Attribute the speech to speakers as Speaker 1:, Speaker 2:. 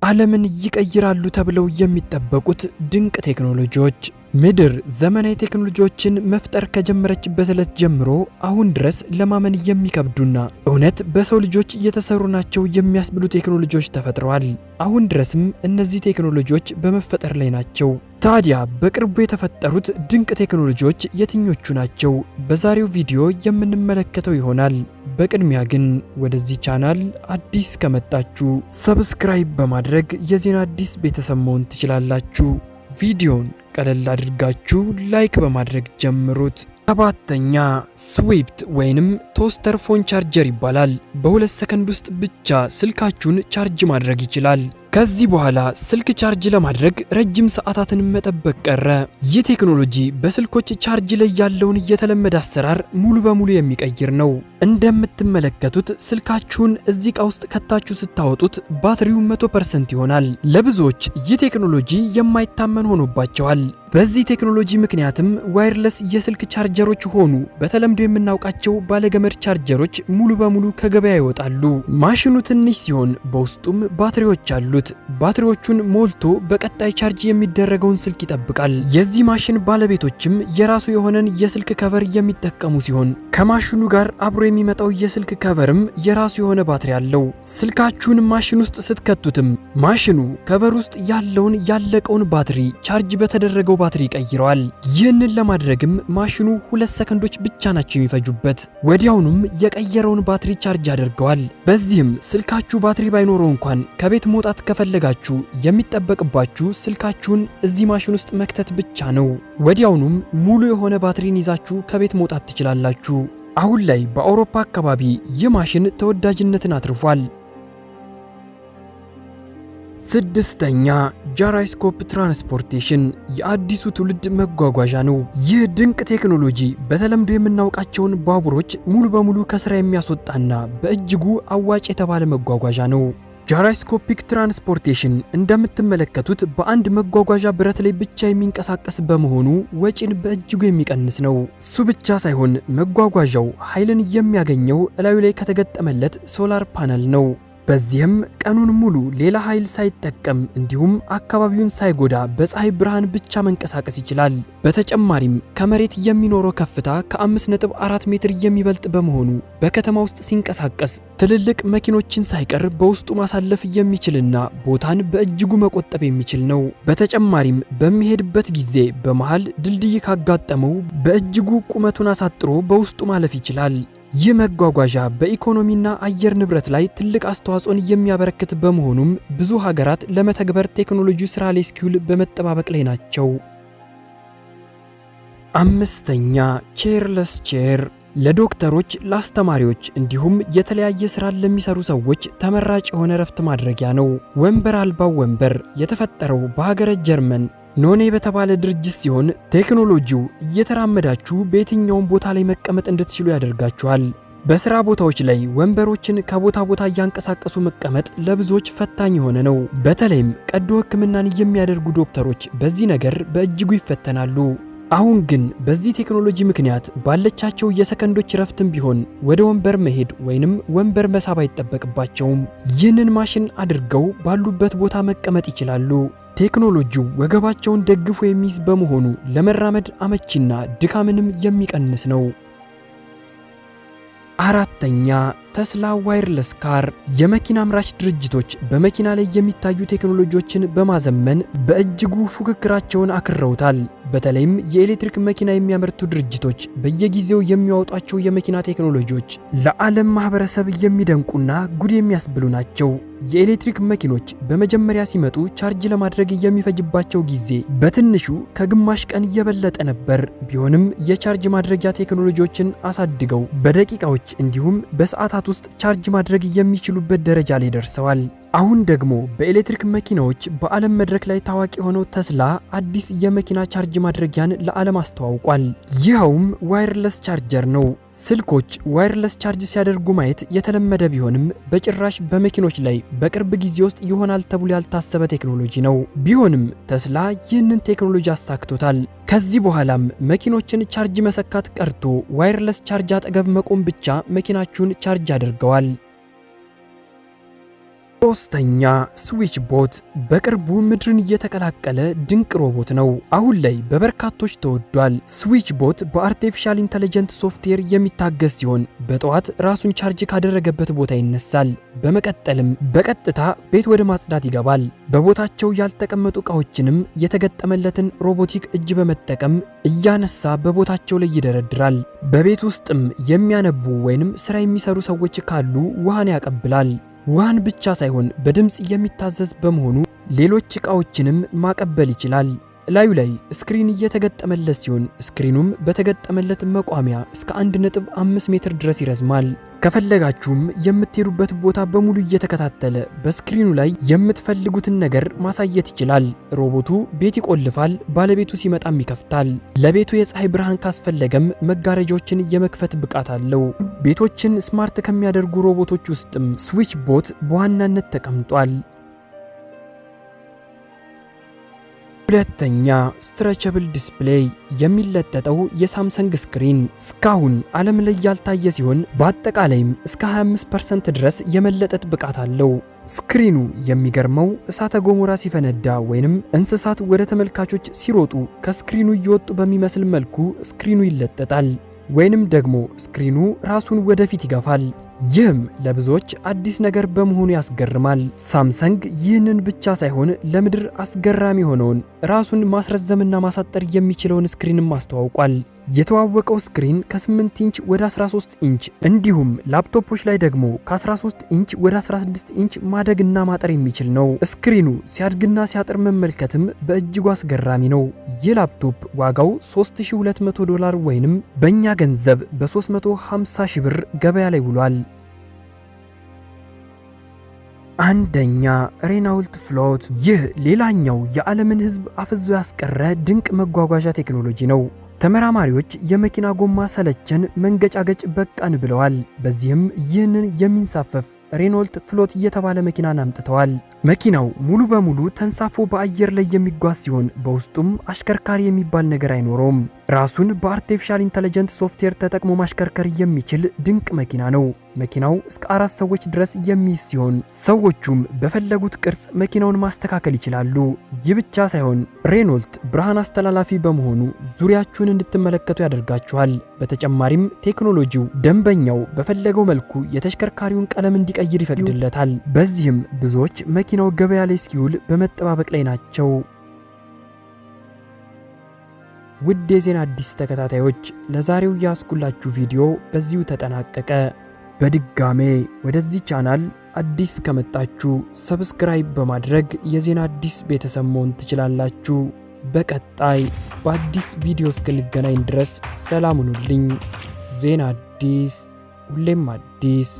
Speaker 1: ዓለምን ይቀይራሉ ተብለው የሚጠበቁት ድንቅ ቴክኖሎጂዎች። ምድር ዘመናዊ ቴክኖሎጂዎችን መፍጠር ከጀመረችበት ዕለት ጀምሮ አሁን ድረስ ለማመን የሚከብዱና እውነት በሰው ልጆች የተሰሩ ናቸው የሚያስብሉ ቴክኖሎጂዎች ተፈጥረዋል። አሁን ድረስም እነዚህ ቴክኖሎጂዎች በመፈጠር ላይ ናቸው። ታዲያ በቅርቡ የተፈጠሩት ድንቅ ቴክኖሎጂዎች የትኞቹ ናቸው? በዛሬው ቪዲዮ የምንመለከተው ይሆናል። በቅድሚያ ግን ወደዚህ ቻናል አዲስ ከመጣችሁ subscribe በማድረግ የዜና አዲስ ቤተሰብ መሆን ትችላላችሁ። ቪዲዮን ቀለል አድርጋችሁ like በማድረግ ጀምሩት። ሰባተኛ፣ Swift ወይንም toaster phone charger ይባላል። በ2 ሰከንድ ውስጥ ብቻ ስልካችሁን charge ማድረግ ይችላል። ከዚህ በኋላ ስልክ charge ለማድረግ ረጅም ሰዓታትን መጠበቅ ቀረ። ይህ ቴክኖሎጂ በስልኮች charge ላይ ያለውን የተለመደ አሰራር ሙሉ በሙሉ የሚቀይር ነው። እንደምትመለከቱት ስልካችሁን እዚህ ዕቃ ውስጥ ከታችሁ ስታወጡት ባትሪው 100% ይሆናል። ለብዙዎች ይህ ቴክኖሎጂ የማይታመን ሆኖባቸዋል። በዚህ ቴክኖሎጂ ምክንያትም wireless የስልክ ቻርጀሮች ሆኑ በተለምዶ የምናውቃቸው ባለገመድ ቻርጀሮች ሙሉ በሙሉ ከገበያ ይወጣሉ። ማሽኑ ትንሽ ሲሆን በውስጡም ባትሪዎች አሉት። ባትሪዎቹን ሞልቶ በቀጣይ charge የሚደረገውን ስልክ ይጠብቃል። የዚህ ማሽን ባለቤቶችም የራሱ የሆነን የስልክ cover የሚጠቀሙ ሲሆን ከማሽኑ ጋር አብሮ የሚመጣው የስልክ cover ም የራሱ የሆነ ባትሪ አለው። ስልካችሁን ማሽን ውስጥ ስትከቱትም ማሽኑ cover ውስጥ ያለውን ያለቀውን ባትሪ charge በተደረገው ባትሪ ይቀይረዋል። ይህንን ለማድረግም ማሽኑ 2 ሰከንዶች ብቻ ናቸው የሚፈጁበት። ወዲያውኑም የቀየረውን ባትሪ charge ያደርገዋል። በዚህም ስልካችሁ ባትሪ ባይኖረው እንኳን ከቤት መውጣት ከፈለጋችሁ የሚጠበቅባችሁ ስልካችሁን እዚህ ማሽን ውስጥ መክተት ብቻ ነው። ወዲያውኑም ሙሉ የሆነ ባትሪን ይዛችሁ ከቤት መውጣት ትችላላችሁ። አሁን ላይ በአውሮፓ አካባቢ ይህ ማሽን ተወዳጅነትን አትርፏል። ስድስተኛ፣ gyroscope transportation የአዲሱ ትውልድ መጓጓዣ ነው። ይህ ድንቅ ቴክኖሎጂ በተለምዶ የምናውቃቸውን ባቡሮች ሙሉ በሙሉ ከስራ የሚያስወጣና በእጅጉ አዋጭ የተባለ መጓጓዣ ነው። Gyroscopic transportation እንደምትመለከቱት በአንድ መጓጓዣ ብረት ላይ ብቻ የሚንቀሳቀስ በመሆኑ ወጪን በእጅጉ የሚቀንስ ነው። እሱ ብቻ ሳይሆን መጓጓዣው ኃይልን የሚያገኘው እላዩ ላይ ከተገጠመለት solar panel ነው። በዚህም ቀኑን ሙሉ ሌላ ኃይል ሳይጠቀም እንዲሁም አካባቢውን ሳይጎዳ በፀሐይ ብርሃን ብቻ መንቀሳቀስ ይችላል። በተጨማሪም ከመሬት የሚኖረው ከፍታ ከ5.4 ሜትር የሚበልጥ በመሆኑ በከተማ ውስጥ ሲንቀሳቀስ ትልልቅ መኪኖችን ሳይቀር በውስጡ ማሳለፍ የሚችልና ቦታን በእጅጉ መቆጠብ የሚችል ነው። በተጨማሪም በሚሄድበት ጊዜ በመሃል ድልድይ ካጋጠመው በእጅጉ ቁመቱን አሳጥሮ በውስጡ ማለፍ ይችላል። ይህ መጓጓዣ በኢኮኖሚና አየር ንብረት ላይ ትልቅ አስተዋጽኦን የሚያበረክት በመሆኑም ብዙ ሀገራት ለመተግበር ቴክኖሎጂ ስራ ላይ እስኪውል በመጠባበቅ ላይ ናቸው። አምስተኛ፣ chairless chair ለዶክተሮች፣ ለአስተማሪዎች እንዲሁም የተለያየ ስራ ለሚሰሩ ሰዎች ተመራጭ የሆነ ረፍት ማድረጊያ ነው። ወንበር አልባው ወንበር የተፈጠረው በሀገረ ጀርመን ኖኔ በተባለ ድርጅት ሲሆን ቴክኖሎጂው እየተራመዳችሁ በየትኛውም ቦታ ላይ መቀመጥ እንድትችሉ ያደርጋችኋል። በስራ ቦታዎች ላይ ወንበሮችን ከቦታ ቦታ እያንቀሳቀሱ መቀመጥ ለብዙዎች ፈታኝ የሆነ ነው። በተለይም ቀዶ ሕክምናን የሚያደርጉ ዶክተሮች በዚህ ነገር በእጅጉ ይፈተናሉ። አሁን ግን በዚህ ቴክኖሎጂ ምክንያት ባለቻቸው የሰከንዶች ረፍትም ቢሆን ወደ ወንበር መሄድ ወይንም ወንበር መሳብ አይጠበቅባቸውም። ይህንን ማሽን አድርገው ባሉበት ቦታ መቀመጥ ይችላሉ። ቴክኖሎጂው ወገባቸውን ደግፎ የሚይዝ በመሆኑ ለመራመድ አመቺና ድካምንም የሚቀንስ ነው። አራተኛ፣ Tesla wireless car። የመኪና አምራች ድርጅቶች በመኪና ላይ የሚታዩ ቴክኖሎጂዎችን በማዘመን በእጅጉ ፉክክራቸውን አክረውታል። በተለይም የኤሌክትሪክ መኪና የሚያመርቱ ድርጅቶች በየጊዜው የሚያወጧቸው የመኪና ቴክኖሎጂዎች ለዓለም ማህበረሰብ የሚደንቁና ጉድ የሚያስብሉ ናቸው። የኤሌክትሪክ መኪኖች በመጀመሪያ ሲመጡ charge ለማድረግ የሚፈጅባቸው ጊዜ በትንሹ ከግማሽ ቀን የበለጠ ነበር። ቢሆንም የ charge ማድረጊያ ቴክኖሎጂዎችን አሳድገው በደቂቃዎች እንዲሁም በሰዓታት ውስጥ charge ማድረግ የሚችሉበት ደረጃ ላይ ደርሰዋል። አሁን ደግሞ በኤሌክትሪክ መኪናዎች በዓለም መድረክ ላይ ታዋቂ የሆነው ተስላ አዲስ የመኪና charge ማድረጊያን ለዓለም አስተዋውቋል። ይኸውም wireless charger ነው። ስልኮች wireless charge ሲያደርጉ ማየት የተለመደ ቢሆንም በጭራሽ በመኪኖች ላይ በቅርብ ጊዜ ውስጥ ይሆናል ተብሎ ያልታሰበ ቴክኖሎጂ ነው። ቢሆንም ተስላ ይህንን ቴክኖሎጂ አሳክቶታል። ከዚህ በኋላም መኪኖችን charge መሰካት ቀርቶ wireless charge አጠገብ መቆም ብቻ መኪናችሁን charge ያደርገዋል። ሶስተኛ፣ SwitchBot በቅርቡ ምድርን እየተቀላቀለ ድንቅ ሮቦት ነው። አሁን ላይ በበርካቶች ተወዷል። SwitchBot በ artificial intelligent software የሚታገዝ ሲሆን በጠዋት ራሱን charge ካደረገበት ቦታ ይነሳል። በመቀጠልም በቀጥታ ቤት ወደ ማጽዳት ይገባል። በቦታቸው ያልተቀመጡ ዕቃዎችንም የተገጠመለትን robotic እጅ በመጠቀም እያነሳ በቦታቸው ላይ ይደረድራል። በቤት ውስጥም የሚያነቡ ወይንም ስራ የሚሰሩ ሰዎች ካሉ ውሃን ያቀብላል። ውሃን ብቻ ሳይሆን በድምፅ የሚታዘዝ በመሆኑ ሌሎች ዕቃዎችንም ማቀበል ይችላል። ላዩ ላይ screen እየተገጠመለት ሲሆን screen ኑም በተገጠመለት መቋሚያ እስከ 1.5 ሜትር ድረስ ይረዝማል። ከፈለጋችሁም የምትሄዱበት ቦታ በሙሉ እየተከታተለ በ screen ኑ ላይ የምትፈልጉትን ነገር ማሳየት ይችላል። ሮቦቱ ቤት ይቆልፋል፣ ባለቤቱ ሲመጣም ይከፍታል። ለቤቱ የፀሐይ ብርሃን ካስፈለገም መጋረጃዎችን የመክፈት ብቃት አለው። ቤቶችን smart ከሚያደርጉ ሮቦቶች ውስጥም SwitchBot በዋናነት ተቀምጧል። ሁለተኛ፣ stretchable display፣ የሚለጠጠው የሳምሰንግ screen እስካሁን ዓለም ላይ ያልታየ ሲሆን በአጠቃላይም እስከ 25% ድረስ የመለጠጥ ብቃት አለው። Screen ኑ የሚገርመው እሳተ ገሞራ ሲፈነዳ ወይንም እንስሳት ወደ ተመልካቾች ሲሮጡ ከ screen ኑ እየወጡ በሚመስል መልኩ screen ኑ ይለጠጣል ወይንም ደግሞ screen ኑ ራሱን ወደፊት ይገፋል። ይህም ለብዙዎች አዲስ ነገር በመሆኑ ያስገርማል። ሳምሰንግ ይህንን ብቻ ሳይሆን ለምድር አስገራሚ የሆነውን ራሱን ማስረዘምና ማሳጠር የሚችለውን screen ም አስተዋውቋል። የተዋወቀው screen ከ8 ኢንች ወደ 13 ኢንች እንዲሁም ላፕቶፖች ላይ ደግሞ ከ13 ኢንች ወደ 16 ኢንች ማደግና ማጠር የሚችል ነው። Screen ኑ ሲያድግና ሲያጥር መመልከትም በእጅጉ አስገራሚ ነው። ይህ ላፕቶፕ ዋጋው 3200 ዶላር ወይንም በእኛ ገንዘብ በ350 ሺህ ብር ገበያ ላይ ውሏል። አንደኛ፣ Renault Float። ይህ ሌላኛው የዓለምን ሕዝብ አፍዞ ያስቀረ ድንቅ መጓጓዣ ቴክኖሎጂ ነው። ተመራማሪዎች የመኪና ጎማ ሰለቸን፣ መንገጫገጭ በቃን ብለዋል። በዚህም ይህንን የሚንሳፈፍ Renault Float እየተባለ መኪናን አምጥተዋል። መኪናው ሙሉ በሙሉ ተንሳፎ በአየር ላይ የሚጓዝ ሲሆን በውስጡም አሽከርካሪ የሚባል ነገር አይኖረውም። ራሱን በ artificial intelligent software ተጠቅሞ ማሽከርከር የሚችል ድንቅ መኪና ነው። መኪናው እስከ አራት ሰዎች ድረስ የሚይዝ ሲሆን ሰዎቹም በፈለጉት ቅርጽ መኪናውን ማስተካከል ይችላሉ። ይህ ብቻ ሳይሆን Renault ብርሃን አስተላላፊ በመሆኑ ዙሪያችሁን እንድትመለከቱ ያደርጋችኋል። በተጨማሪም ቴክኖሎጂው ደንበኛው በፈለገው መልኩ የተሽከርካሪውን ቀለም እንዲቀይር ይፈቅድለታል። በዚህም ብዙዎች መኪናው ገበያ ላይ እስኪውል በመጠባበቅ ላይ ናቸው። ውድ የዜና አዲስ ተከታታዮች፣ ለዛሬው ያስኩላችሁ ቪዲዮ በዚሁ ተጠናቀቀ። በድጋሜ ወደዚህ ቻናል አዲስ ከመጣችሁ subscribe በማድረግ የዜና አዲስ ቤተሰብ መሆን ትችላላችሁ። በቀጣይ በአዲስ ቪዲዮ እስክንገናኝ ድረስ ሰላም ሁኑልኝ። ዜና አዲስ ሁሌም አዲስ።